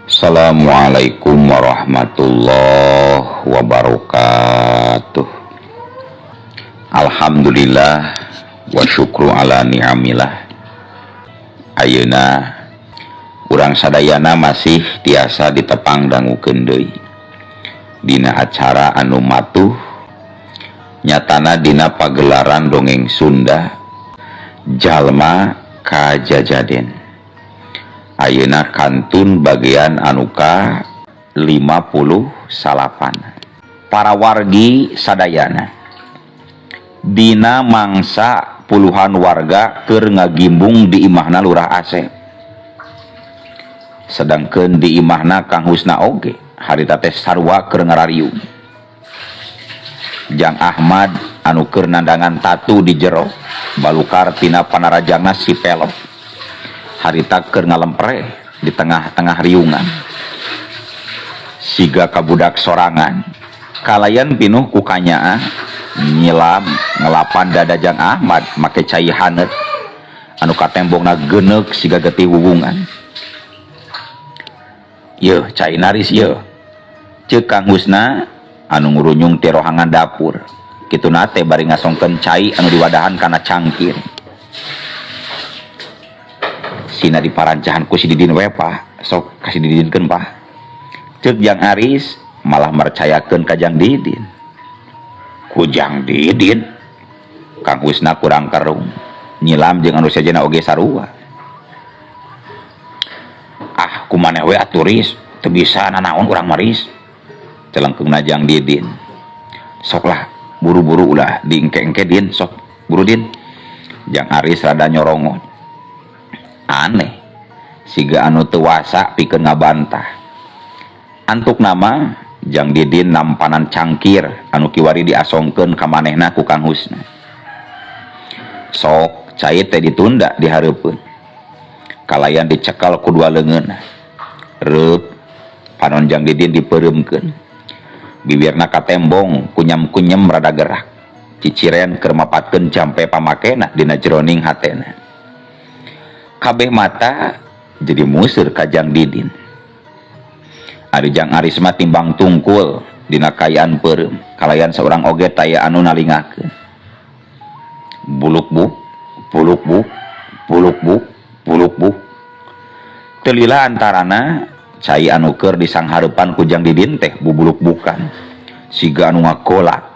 Assalamualaikum warahmatullahi wabarakatuh. Alhamdulillah wa syukru ala ni'amillah. Ayeuna urang sadayana masih tiasa ditepang dangukeun deui dina acara anu matuh, nyatana dina pagelaran dongeng Sunda Jalma Kajajaden. Ayeuna kantun bagian anu ka 59. Para wargi sadayana, dina mangsa puluhan warga keur ngagimbung di imahna Lurah Asep, sedangkan di imahna Kang Husna oge harita teh sarua keur ngarariung. Jang Ahmad anu keur nandangan tatu di jero balukar tina panarajangna si pelok harita keur ngalempre di tengah-tengah riungan siga kabudak sorangan kalayan pinuh ku kanyaah. Nyilam ngelapan dada Jang Ahmad make cai haneut anu katembongna geneuk siga getih wuwungan. "Yeuh, cai naris yeuh," ceuk Kang Husna anu ngurunyung ti rohangan dapur. Kituna teh bari ngasongkeun cai anu diwadahan kana cangkir. "Sina diparancahan ku si Didin we, Pak. Sok kasih didinkeun, Pak," ceuk Jang Aris malah mercayakeun ka Jang Didin. "Ku Jang Didin?" Kang Husna kurang kerung. Nyilam jeung anu sejenna oge sarua. "Ah, ku maneh we atuh, Ris. Teu bisa nanaon urang mah, Ris," celengkeungna Jang Didin. "Sok lah, buru-buru, ulah diengke-engke, Din. Sok buru, Din." Jang Aris rada nyorongot, aneh siga anu teu wasa pikeun ngabantah. Antukna mah Jang Didin nampanan cangkir anu kiwari diasongkeun ka manehna ku Kang Husna. Sok, cai teh ditunda di hareupeun kalayan dicekal ku dua leungeunna. Reup, panon Jang Didin dipeureumkeun, bibirna katembong kunyam-kunyem rada gerak, ciciren keur mapatkeun jampe pamakena dina jeroning hatena. Kabeh mata jadi museur ka Jang Didin. Ari Jang Aris mah timbang tungkul dina kaayaan peureum kalayan seorang oge taya anu nalingakeun. Buluk buk buluk buk buluk buk buluk buk. Teu lila antarana cai anu keur disanghareupan ku Jang Didin teh bubuluk bukan siga anu ngagolak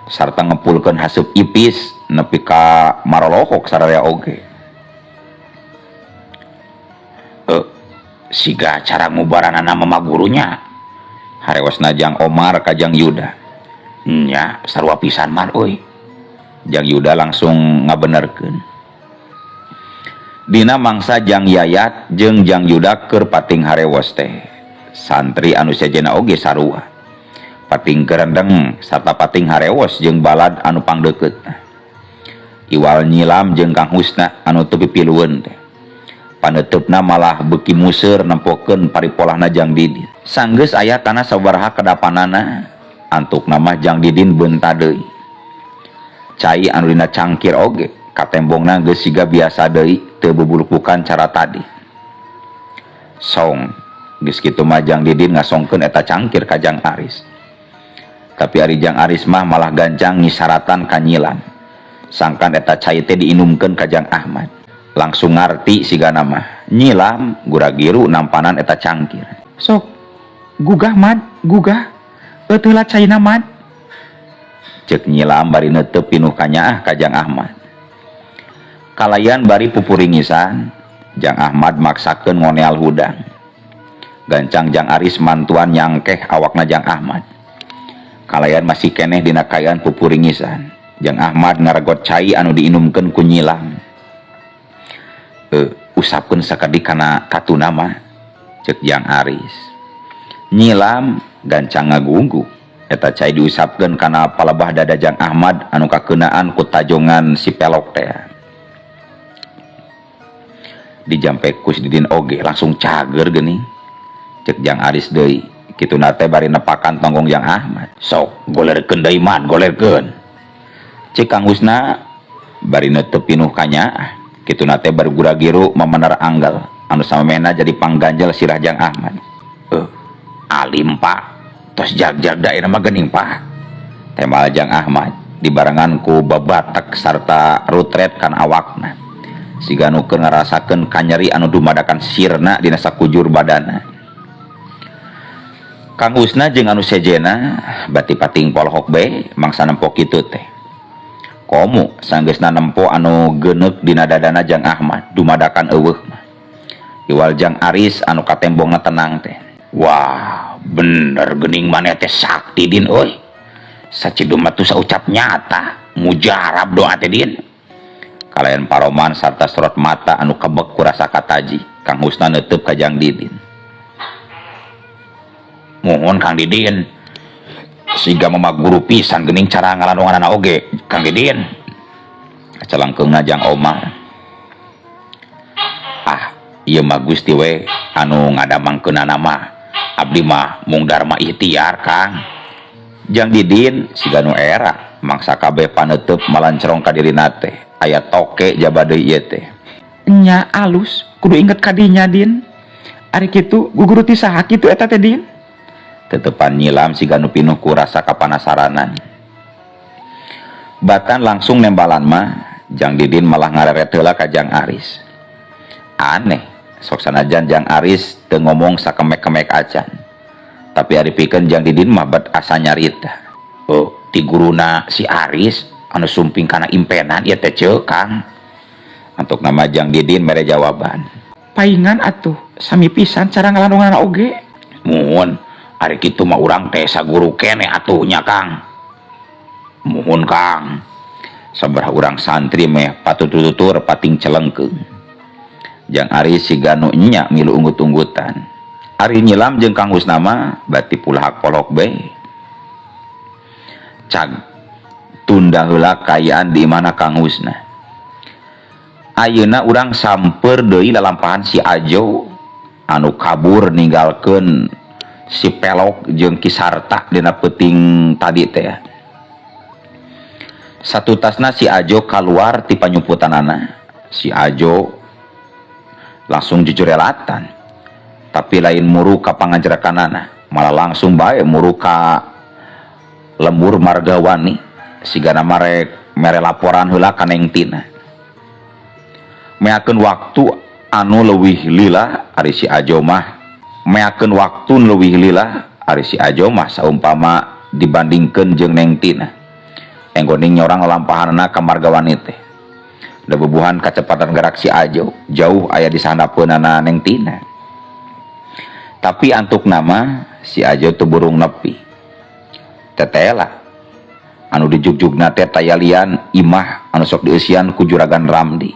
sarta ngepulkeun haseup ipis nepi ka marolohok sararea oge. "Siga cara ngubaranana mama gurunya," harewosna Jang Omar ka Jang Yuda. "Nya, sarua pisan man euy," Jang Yuda langsung ngabenerkeun. Dina mangsa Jang Yayat jeung Jang Yuda keur pating harewos teh, santri anu sejenna oge sarua pating kerendeng sarta pating harewos jeung balad anu pangdeukeutna, iwal Nyilam jeung Kang Husna anu teu pipilueun teh. Paneuteup malah beuki museur nempokeun paripolahna Jang Didin. Sanggeus aya kana sabaraha kedapanana, antukna mah Jang Didin beunta deui. Cai anu dina cangkir oge katembongna geus siga biasa deui, teu bubulukukan cara tadi. Song, geus kitu mah Jang Didin ngasongkeun eta cangkir ka Jang Aris. Tapi ari Jang Aris mah malah gancang ngisaratan ka Nyilam sangkan eta cai teh diinumkeun ka Jang Ahmad. Langsung ngarti sigana mah Nyilam gura-giru nampanan eta cangkir. "Sok gugah, Mad, gugah. Euteuh lah caina, Mad," cek Nyilam bari neuteub pinuh kanyaah ka Jang Ahmad. Kalayan bari pupuringisan Jang Ahmad maksakeun ngoneal hudang. Gancang Jang Aris mantuan nyangkeh awakna Jang Ahmad. Kalayan masih keneh dina kaayaan pupuringisan, Jang Ahmad ngaregot cai anu diinumkeun ku Nyilam. "Usapkeun sakedik kana tatuna mah," cek Jang Aris. Nyilam gancang ngagungguk. Eta cai diusapkeun kana palebah dada Jang Ahmad anu kakeunaan ku tajongan si pelok teh. "Dijampe ku si Didin oge langsung cager geuning," cek Jang Aris deui. Kituna teh bari nepakan tonggong Jang Ahmad. "Sok golerkeun deui, Man, golerkeun," cek Kang Husna bari neuteub pinuh kanyaah. Kituna teh bari gura-giru mamener anggal. Anu samemehna jadi pangganjel sirah Jang Ahmad. Alim Pak, tos jag-jag da ayeuna mah geuning Pak. Tembal Jang Ahmad dibarengan ku babatek sarta rutret kan awakna. Siga nu keur ngarasakeun kanyeri anu dumadakan sirna dina sakujur badana. Kang Husna jeung anu sejena bati pating polohok bae mangsa nempo kitu teh. Komo sanggeusna nempo anu geuneuk dina dadana Jang Ahmad dumadakan eueuh mah. Iwal Jang Aris anu katembongna tenang teh. Wah, bener geuning maneh teh sakti Din euy. Sacidu mah teu saucap nyata, mujarab doa teh Din. Kalayan paroman sarta sorot mata anu kebek ku rasa kataji, Kang Husna neuteub ka Jang Didin. Muhun Kang Didin. Siga mama guru pisan geuning cara ngalandonganana oge Kang Didin. Celangkeungna Jang Omar. Ah, ieu mah Gusti we anu ngadamangkeunana mah. Abdi mah mung darma ikhtiar Kang. Jang Didin siga nu era mangsa kabeh paneuteub malancerong ka dirina teh. Aya toke jaba deui ieu teh. Nya alus kudu inget ka dinya Din. Ari kitu guguru ti saha kitu eta teh Din? Tetepan nyilam siga nu pinuh ku rasa kapanasaranan. Batan langsung nembalan mah Jang Didin malah ngareret heula ka Jang Aris. Aneh, sok sanajan Jang Aris teu ngomong sakemek-kemek acan. Tapi ari pikeun Jang Didin mah bet asa nyarita. Oh, ti guruna si Aris anu sumping kana impenan ieu teh ceu Kang. Antuk nama Jang Didin mere jawaban. Paingan atuh, sami pisan cara ngalandonganana oge. Muhun, ari kitu mah urang teh saguru keneh atuh nya Kang. Muhun Kang. Sabaraha urang santri meh patutur-tutur pating celengkeung. Jang Aris siga nu nya milu unggut-unggutan. Ari nyilam jeung Kang Husna mah bati pulahak polok bae. Cag tunda heula kaayaan di imahna Kang Husna. Ayeuna urang samper deui lalampahan si Ajo anu kabur ninggalkeun si Pelok jeung Ki Sarta dina peuting tadi teh. Satutasna si Ajo kaluar ti panyumputanana. Si Ajo langsung jujurelatan. Tapi lain muru ka panganjrekanana, malah langsung bae muru ka lembur Margawani. Sigana marek mere laporan heula ka Neng Tina. Meakeun waktu anu leuwih lila ari si Ajo mah. Meakeun waktu leuwih lila ari si Ajo mah saumpama dibandingkeun jeung Neng Tina. Enggoning nyorang lalampahanana ka Margawani teh. Da bubuhan kacepatan gerak si Ajo jauh aya di sahandapeunana Neng Tina. Tapi antuk nama si Ajo teu burung nepi. Tetela anu dijugjugna teh tayalian imah anu sok dieusian ku Juragan Ramdi.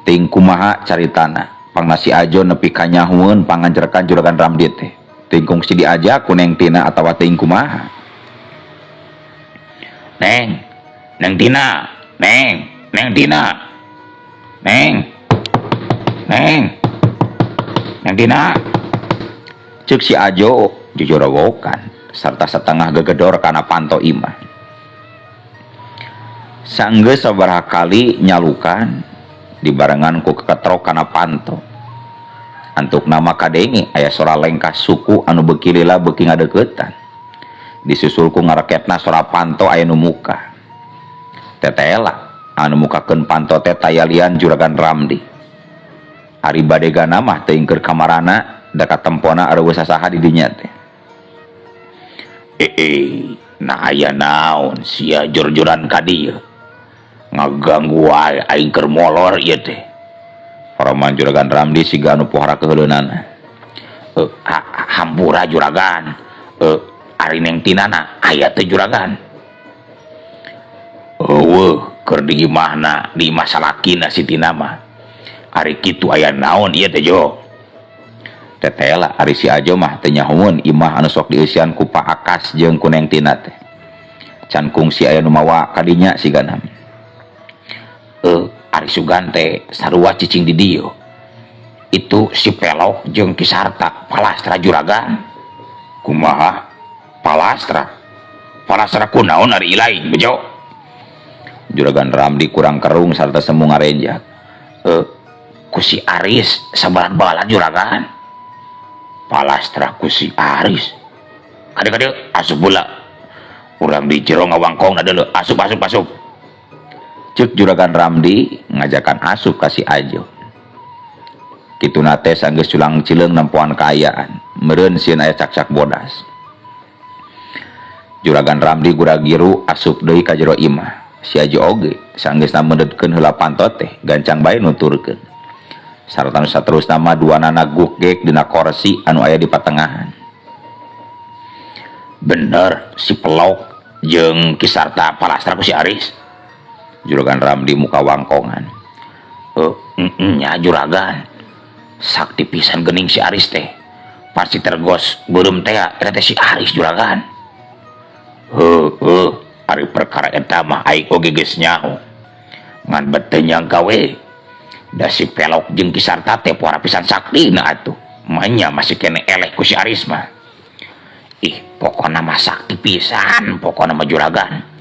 Ting kumaha caritana pangna si Ajo nepi kanyahueun panganjrekan Juragan Ramdi teh. Ting kungsi diajak ku Neng Tina atawa ting kumaha. Neng, Neng Tina, Neng, Neng Tina. Neng. Neng. Neng Tina. Ceuk si Ajo jujorowokan serta setengah gegedor kana panto imah. Sanggeus sabaraha kali nyalukan dibarengan ku keketrok kana panto. Antuk nama kadenge aya sora lengkah suku anu beuki lila beuki ngadeuketan. Disusul ku ngareketna sora panto aya nu muka. Tetela anu mukakeun panto teh tayalian Juragan Ramdi. Ari badegana mah teuing keur kamarana da katempona areueuh sasaha di dinya teh. Nah aya naon sia jor-joran ka dieu. Ngaganggu wae aing keur molor ieu teh. Paroman Juragan Ramdi siga anu pohara keheuleunana. Hampura Juragan. Ari Neng Tinana aya teh Juragan. Eueuh keur di imahna, di imah salakina si Tina mah. Ari kitu aya naon ieu teh Jo? Tetela ari si Ajo mah teu nyahueun imah anu sok dieusian ku Pak Akas jeung ku Neng Tina teh. Can kungsi aya nu mawa kadinya sigana. Ari sugan teh sarua cicing di dieu. Itu si Pelok jeung Ki Sarta palastra Juragan. Kumaha? Palastra? Palastra kunaon ari ilaing bejo? Juragan Ramdi kurang kerung sarta semu ngarenjak. Ku si Aris sabalan-balan, Juragan. Palastra ku si Aris. Kade-kade asup heula. Urang di jero ngawangkong deuleu. Asup, asup, asup. Cek Juragan Ramdi ngajakan asup ka si Ajo. Kituna teh sanggeus culang cileung nempoan kaayaan. Meureun sieun aya cakcak bodas. Juragan Ramdi gura-giru asup deui ka jero imah. Si Ajo oge sanggeusna meundeutkeun heula panto teh gancang bae nuturkeun. Sarta nu saterusna mah duanana gugek dina korsi anu aya di patengahan. Bener si Pelok jeung Ki Sarta palastra ku si Aris. Juragan Ramdi muka wangkongan. Eh, nya, Juragan. Sakti pisan geuning si Aris teh. Pasti tergos beureum teh eta teh si Aris, Juragan. Heuh, ari perkara eta mah aing oge geus nyaho. Ngan bet teu nyangka we. Da si Pelok jeung Ki Sarta teh puara pisan saktina atuh. Manya masih kene eleh ku si Aris mah. Ih, pokona mah sakti pisan, pokona mah, Juragan.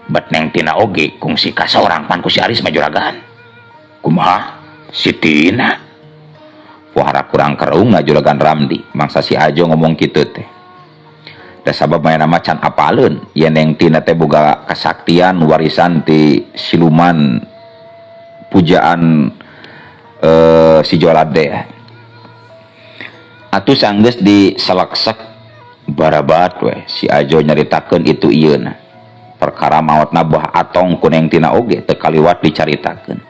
Bet Neng Tina oge kungsi kasorang pan ku si Aris mah, Juragan. Kumaha? Si Tina? Puara kurang kerungna Juragan Ramdi mangsa si Ajo ngomong kitu teh. Da sabab mayana mah can apaleun yen Neng Tina teh boga kasaktian warisan ti siluman pujaan si Jolad teh. Atuh sanggeus diseleksek barabat we si Ajo nyaritakeun itu ieuna. Perkara maotna Bah Atong ku Neng Tina oge teu kaliwat dicaritakeun.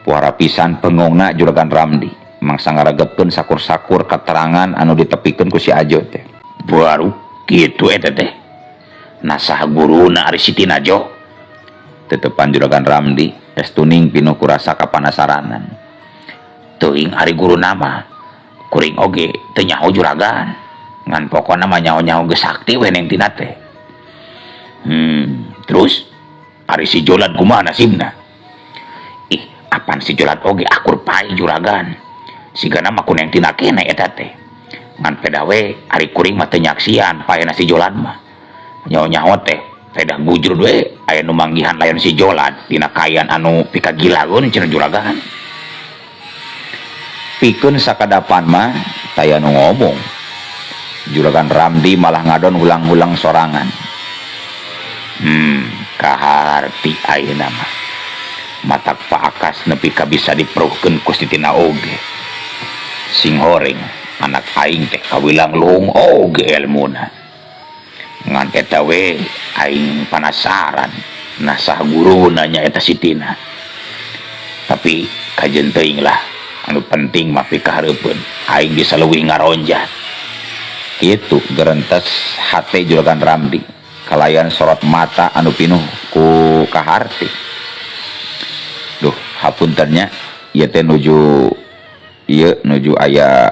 Puara pisan pengongna Juragan Ramdi mangsa ngaregepkeun sakur-sakur keterangan anu ditepikeun ku si Ajo teh. Baru kitu eta teh. Nah, saha guruna ari si Tina, Jo? Tetepan Juragan Ramdi estuning pinuh ku rasa kapanasaranan. Teuing ari guruna mah kuring oge teu nyaho, Juragan. Ngan pokona mah nyaho-nyaho geus sakti we Neng Tina teh. Terus ari si Jolan kumaha nasibna? Ih, apan si Jolan oge akur pae, Juragan. Sigana mah ku Neng Tina keneh eta teh. Ngan pedah we ari kuring mah teu nyaksian paena si Jolan mah. Nyaho-nyaho teh pedah gujur we aya nu manggihan layon si Jolan dina kaayaan anu pikagilaeun cenah, Juragan. Pikeun sakadapan mah taya nu ngomong. Juragan Ramdi malah ngadon hulang-hulang sorangan. Kaharti ayeuna mah. Matak Pak Akas nepi ka bisa diperuhkeun ku si Tina oge. Sing horeng anak aing teh kawilang luhung oge elmuna. Ngan eta we aing panasaran nah saha guruna nya eta si Tina. Tapi kajeun teuing lah, anu penting mah pikahareupeun aing bisa leuwih ngaronjat. Kitu gerentes hate Juragan Ramdi kalayan sorot mata anu pinuh ku kaharti. Duh, hapunten nya, ieu teh nuju ieu nuju aya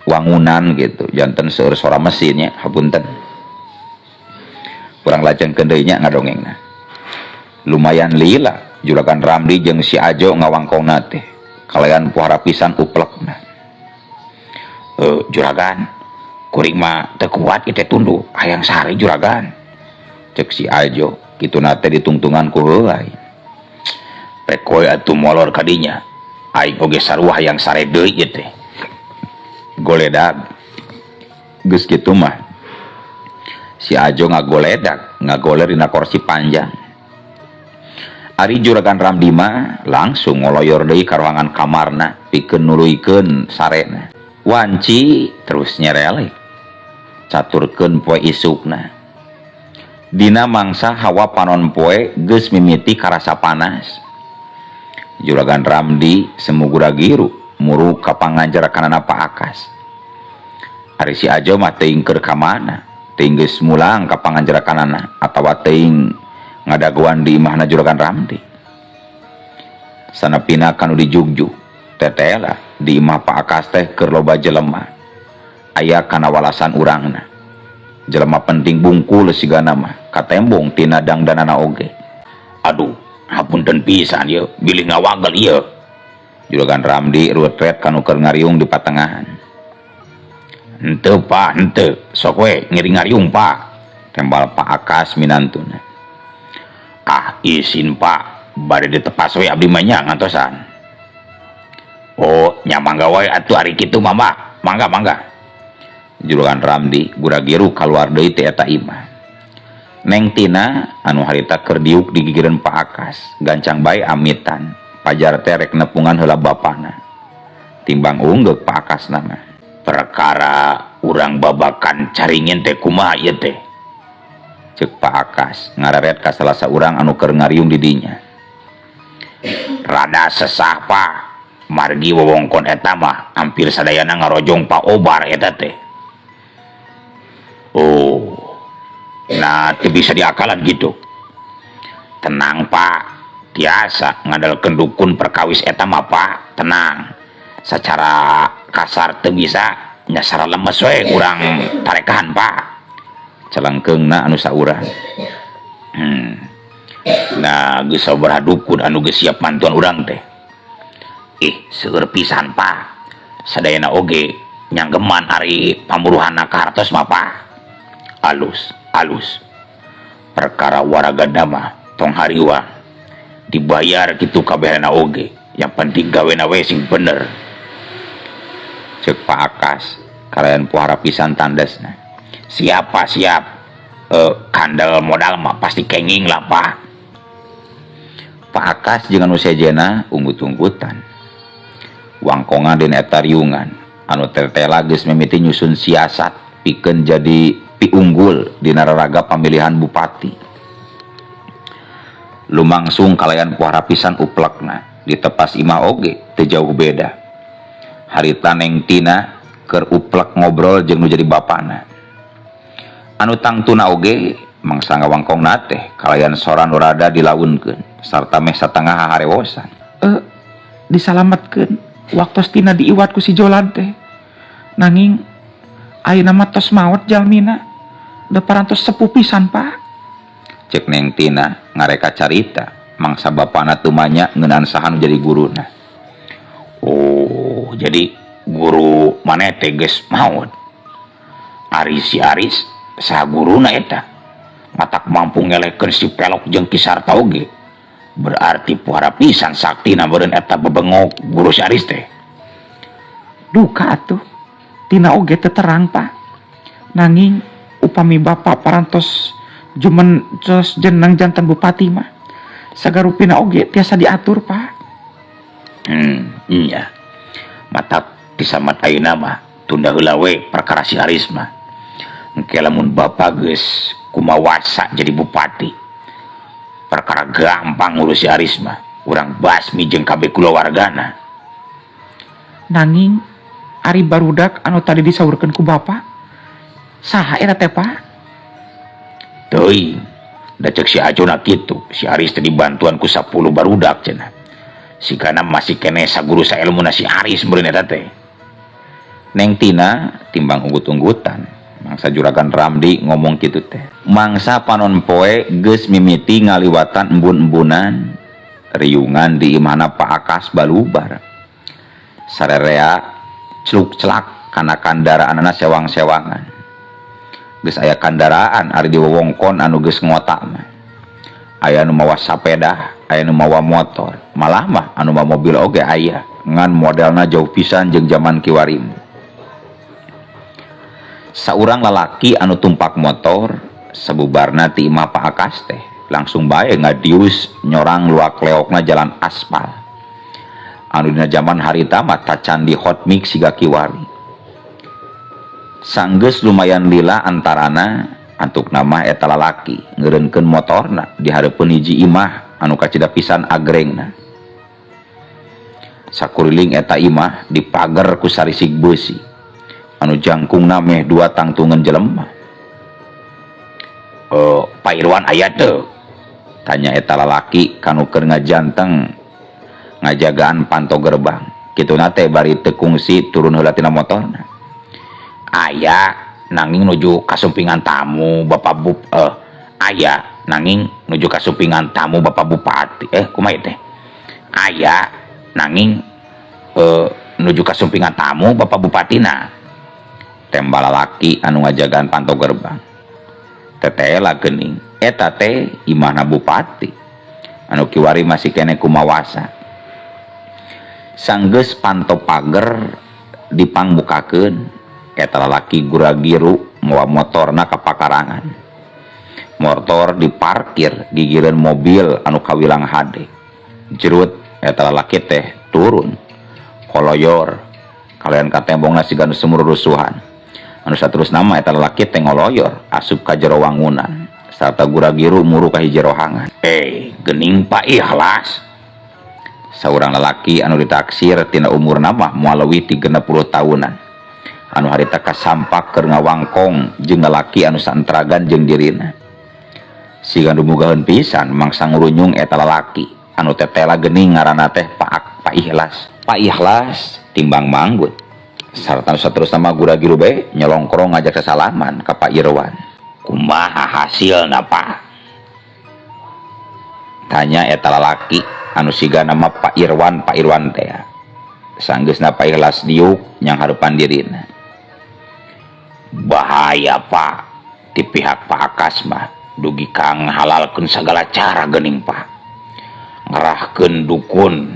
wangunan gitu, janten seueur sora mesinnya, hapunten. Kurang lajengkeun deui nya ngadongengna. Lumayan lila Juragan Ramdi jeung si Ajo ngawangkongna teh kalayan puhara pisan uplekna. Eh, Juragan, kuring mah teu kuat ieu teh tunduh, hayang sare, Juragan. Cek si Ajo, kituna teh ditungtungan ku heulai. Rek we atuh molor kadinya. Aing oge sarua hayang sare deui ieu teh. Goledag. Geus kitu mah si Ajo ngagoledag, ngagoler dina korsi panjang. Ari Juragan Ramdi mah langsung ngoloyor deui ka ruangan kamarna pikeun nuluykeun sarena. Wanci terus nyerelek. Caturkeun poe isukna. Dina mangsa hawa panon poe geus mimiti karasa panas. Juragan Ramdi semu gura-giru muru ka panganjarakanana Pak Akas. Ari si Ajo mah teuing keur ka mana, teuing geus mulang ka panganjarakanana atawa teuing ngadagoan di imahna Juragan Ramdi. Sanepina kanu dijugjug, tetela di imah Pak Akas teh keur loba jelema. Aya kana walasan urangna. Jelema penting bungkul sigana mah, katembong tina dangdanana oge. Aduh, hapunten pisan ieu, bilih ngawagel ieu. Juragan Ramdi ruwet kanu keur ngariung di patengahan. Henteu, Pak, henteu. Sok we ngiring ngariung, Pak. Tembal Pak Akas minantuna. Ah, isin, Pak, bade ditepas we abdi mah nya ngantosan. Oh, nya mangga wae atuh ari kitu mah Pak. Mangga mangga. Juragan Ramdi gura-giru kaluar deui ti eta imah. Neng Tina anu harita keur diuk di gigireun Pak Akas, gancang bae amitan. Pajar teh rek nepungan heula bapana. Timbang unggeuk Pak Akasna mah. Perkara urang babakan caringin teh kumaha ieu teh? Ceuk Pak Akas ngareret ka salah saurang anu keur ngariung di dinya. Rada sesah Pak, margi wewengkon eta mah hampir sadayana ngarojong Pak Obar eta teh. Oh, nah teu bisa diakalan gitu. Tenang Pak, tiasa ngandalkeun dukun perkawis eta mah Pak, tenang. Secara kasar teu bisa, nya secara lemes we urang tarekahan Pak. Celengkeungna anu saurang. Nah, geus sabaraha dukun anu geus siap mantuan urang teh? Ih, seueur pisan Pak. Sadayana oge nyanggeman ari pamuruhanna kahartos mah Pak. Alus, alus. Perkara waragana mah tong hariwang. Dibayar kitu kabehna oge. Yang penting gawena we sing bener. Ceuk Pak Akas kalayan pohara pisan tandesna. Siap Pak, siap. Kandel modal mah pasti kenging lah Pak. Pak Akas jeung anu sejena unggut-unggutan. Wangkongan dina eta riungan anu tetela geus mimiti nyusun siasat pikeun jadi piunggul dina raraga pamilihan bupati. Lumangsung kalayan pohara pisan uplekna ditepas imah oge teu jauh beda. Harita Neng Tina keur uplek ngobrol jeung nu jadi bapana. Anu tangtuna oge mangsa ngawangkongna teh kalayan sora nu rada dilaunkeun sarta meh satengah harewosan. Disalametkeun waktos Tina diiwat ku si Jolan teh. Nanging ayeuna mah tos maot jalmina. Da parantos sepuh pisan Pak. Cek Neng Tina ngareka carita mangsa bapana tumanya ngeunaan saha nu jadi guruna. Oh, jadi guru maneh teh geus maot. Ari si Aris saha guruna eta? Matak mampu ngelehkeun si Pelok jeung Ki Sarta oge. Berarti puara pisan saktina meureun eta bebengok guru si Aris teh. Duka atuh. Tina oge teu terang Pak. Nanging upami bapa parantos jumen tos jeneng janten bupati mah sagarupina oge tiasa diatur Pak. Iya. Matak disamat ayeuna mah tunda heula we perkara si Aris mah. Engke lamun bapa geus kumawasa jadi bupati. Perkara gampang ngurus si Aris mah. Urang basmi jeung kabeh kulawargana. Nanging ari barudak anu tadi disaurkeun ku bapa saha eta teh Pak? Teuing. Da ceuk si Acuna kitu, si Aris teh dibantuan ku 10 barudak cenah. Sigana masih keneh saguru saelmuna si Aris meureun eta teh. Neng Tina timbang unggut-unggutan, mangsa Juragan Ramdi ngomong kitu teh. Mangsa panon poe geus mimiti ngaliwatan embun-embunan, riungan di imahna Pak Akas balubar. Sarerea celuk-celak kana kandaraanana sewang-sewangan. Geus aya kandaraan ari di wewengkon anu geus ngotak mah. Aya nu mawa sapeda, aya nu mawa motor, malah mah anu mawa mobil oge aya, ngan modelna jauh pisan jeung jaman kiwari. Saurang lalaki anu tumpak motor sabubarna ti imah Pak Akas teh langsung bae ngadius nyorang luak leokna jalan aspal. Anu dina jaman harita mah tacan di hot mix siga kiwari. Sanggeus lumayan lila antarana antuk nama eta lalaki ngeureunkeun motorna di hareupeun hiji imah anu kacida pisan agrengna. Sakuriling eta imah dipager ku sarisik beusi anu jangkungna meh dua tangtungan jelema. Pak Irwan aya teu? Tanya eta lalaki kanu keur ngajanteng ngajagaan panto gerbang. Kituna teh bari teu kungsi turun heula tina motorna. Aya nanging nuju kasumpingan tamu Bapak aya nanging nuju kasumpingan tamu Bapak Bupati. Kumaha teh? Aya nanging nuju kasumpingan tamu Bapak Bupatina. Tembal lalaki anu ngajagaan panto gerbang. Tetela geuning eta teh imahna bupati anu kiwari masih keneh kumawasa. Sanggeus panto pager dipangbukakeun, eta lalaki gura-giru mawa motorna ka pakarangan. Motor diparkir gigireun mobil anu kawilang hade. Jerut eta lalaki teh turun. Koloyor kalayan katembongna siga nu sumur rusuhan. Anu saterusna mah eta lalaki teh ngoloyor asup ka jero wangunan sarta gura-giru muru ka hiji rohangan. "Eh, geuning Pak Ikhlas," saurang lalaki anu ditaksir tina umurna mah moal leuwih ti 60 tahunan anu harita kasampak keur ngawangkong jeung lalaki anu saentragan jeung dirina. Siga nu mugaheun pisan mangsa ngurunyung eta lalaki anu tetela geuning ngaranna teh Pak Pak Ikhlas. Pak Ikhlas timbang manggut sarta nu saterusna mah gura-giru bae nyelongkrong ngajak sasalaman ka Pak Irwan. "Kumaha hasilna, Pak?" tanya eta lalaki anu sigana mah Pak Irwan. Pak Irwan teh sanggeusna Pak Ikhlas diuk nyang hareupan dirina. "Bahaya, Pak. Di pihak Pak Akas mah dugi ka ngahalalkeun sagala cara geuning, Pak. Ngerahkeun dukun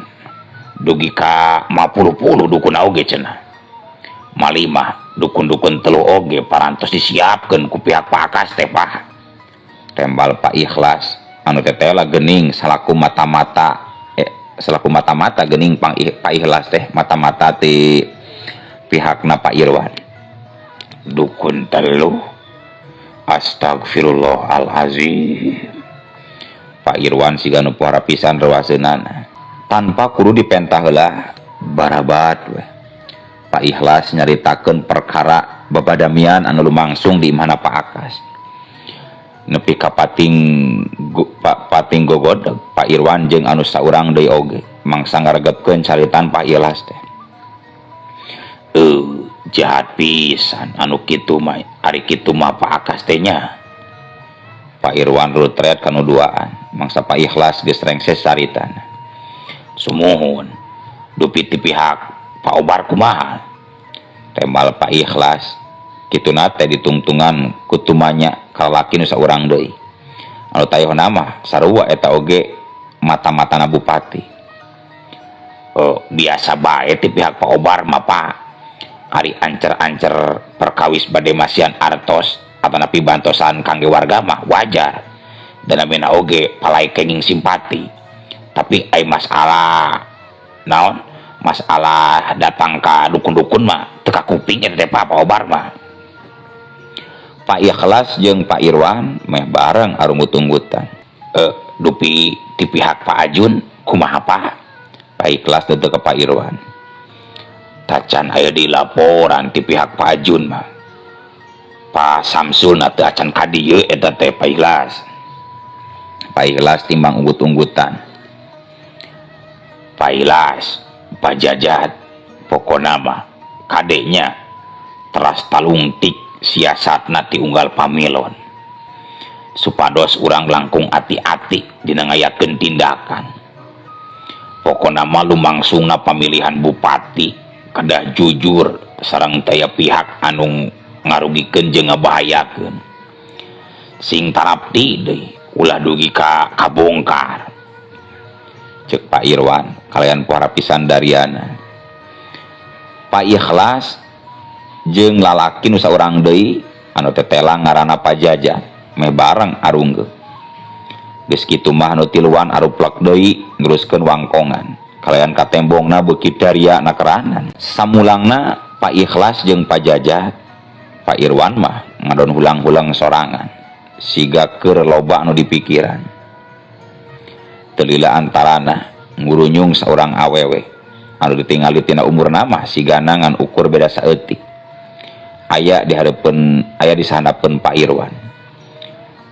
dugi ka mapuluh-puluh dukun oge cenah. Malimah dukun-dukun teluh oge parantos disiapkeun ku pihak Pak Akas teh, Pak," tembal Pak Ikhlas anu tetela geuning salaku mata-mata, selaku mata-mata geuning pang Pak Ikhlas teh mata-mata ti pihakna Pak Irwan. "Dukun teluh? Astagfirullahalazim." Pak Irwan siga nu pohara pisan rewaseunana. Tanpa kudu dipentah heula, barabat weh Pak Ikhlas nyaritakeun perkara babadamian anu lumangsung di imahna Pak Akas nepi ka pating pating gogodeg. Pak Irwan jeung anu saurang deui oge mangsa ngaregepkeun caritan Pak Ikhlas teh. "Jahat pisan anu kitu mah. Ari kitu mah Pak Akas teh nya," Pak Irwan rutret kanu duaan mangsa Pak Ikhlas geus rengses caritana. "Sumuhun. Dupi ti pihak Pak Obar kumaha?" tembal Pak Ikhlas. Kituna teh ditungtungan ku tumanya ka lalaki nu saurang deui anu tayohna mah sarua eta oge mata-matana bupati. "Oh, biasa bae ti pihak Pak Obar mah, Pak. Ari ancer-ancer perkawis bade masihan artos atanapi bantosan kangge warga mah wajar dan amina oge palai kenging simpati. Tapi ai masalah naon, masalah datang ka dukun-dukun mah teu kakuping eta teh Pak Obar mah." Pak Ikhlas jeung Pak Irwan meh bareng arunggut-unggutan. "Dupi ti pihak Pak Ajun kumaha, Pak?" Pak Ikhlas teu ke Pak Irwan. "Tacan aya di laporan ti pihak Pak Ajun mah. Pak Samsul na teu acan ka dieu eta teh, Pak Ikhlas." Pak Ikhlas timbang unggut-unggutan. "Pak Ikhlas, Pak Jajat, pokona mah kadenya teras talungtik siasatna ti unggal pamilon supados urang langkung ati-ati dina ngayakeun tindakan. Pokona mah lumangsungna pamilihan bupati kedah jujur sareng taya pihak anu ngarugikeun jeung ngabahayakeun. Sing tarapti deui, ulah dugi ka kabongkar," cek Pak Irwan kalayan pohara pisan dariana. Pak Ikhlas jeung lalaki nu saurang deui anu tetela ngaranna Pak Jaja meh bareng arunggeuk. Geus kitu mah nu tiluan aruplek deui neruskeun wangkongan kalayan katembongna beuki daria nakeranan. Samulangna Pak Ikhlas jeung Pak Jaja, Pak Irwan mah ngadon hulang-hulang sorangan siga keur loba anu dipikiran. Teu lila antarana ngurunyung saurang awewe anu ditingali tina umurna mah sigana ngan ukur beda saeutik aya di hareupeun, aya di sahandapeun Pak Irwan.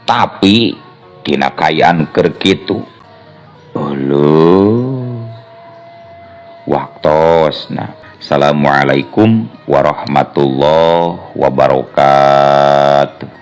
Tapi tina kaayaan keur kitu, euleuh, waktosna. Assalamualaikum warahmatullahi wabarakatuh.